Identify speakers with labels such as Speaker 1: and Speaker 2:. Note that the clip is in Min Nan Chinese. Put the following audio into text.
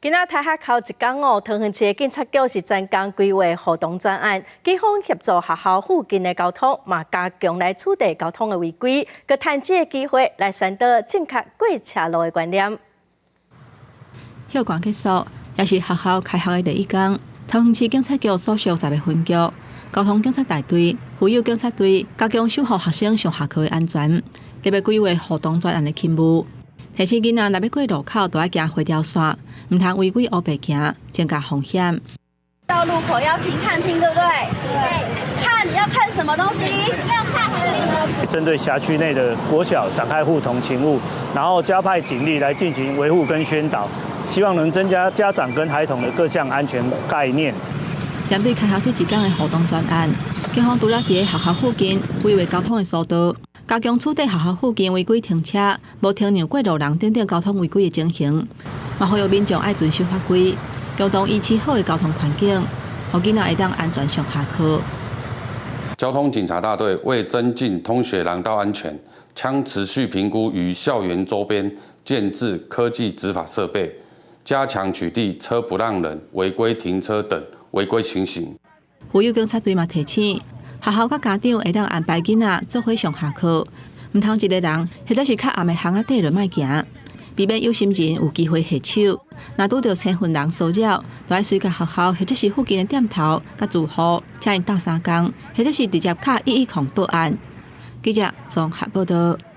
Speaker 1: 今仔開學頭一工哦，桃園市的警察局是專工規劃護童專案，警方協助學校附近的交通，嘛加強來處理交通的違規，閣趁這個機會來宣導正確過車路的觀念。
Speaker 2: 休館結束，也是學校開學的第一工。桃園市警察局所屬十个分局、交通警察大隊、婦幼警察隊加強守護學生上下課的安全，特別規劃護童專案的勤務。提醒囡仔若欲過路口，著愛行灰條線，毋通違規烏白行，增加風險。
Speaker 3: 到路口要停看聽，對不對？對。看要看什麼東西？
Speaker 4: 要看紅綠燈。
Speaker 5: 針對轄區內的國小展開護童勤務，然後加派警力來進行維護跟宣導，希望能增加家長跟孩童的各項安全概念。
Speaker 2: 針對開學這一工的護童專案，警方除了佇學校附近規劃交通的疏導，加強處理學校附近違規停車、無停讓過路人等等交通違規的情形，嘛呼籲民眾愛遵守法規，共同維持好的交通環境，予囡仔會當安全上下課。
Speaker 6: 交通警察大隊為增進通學廊道安全，將持續評估於校園周邊建置科技執法設備，加強取締車不讓人、違規停車等違規情形。
Speaker 2: 婦幼警察隊嘛提醒，學校佮家長會當安排囡仔做伙上下課，毋通一个人或者是較暗的巷仔底就莫行，避免有心人有機會下手。若拄著生份人騷擾，就愛隨共學校或者是附近的店頭佮住戶，請𪜶鬥相共，或者是直接敲110報案。記者綜合報道。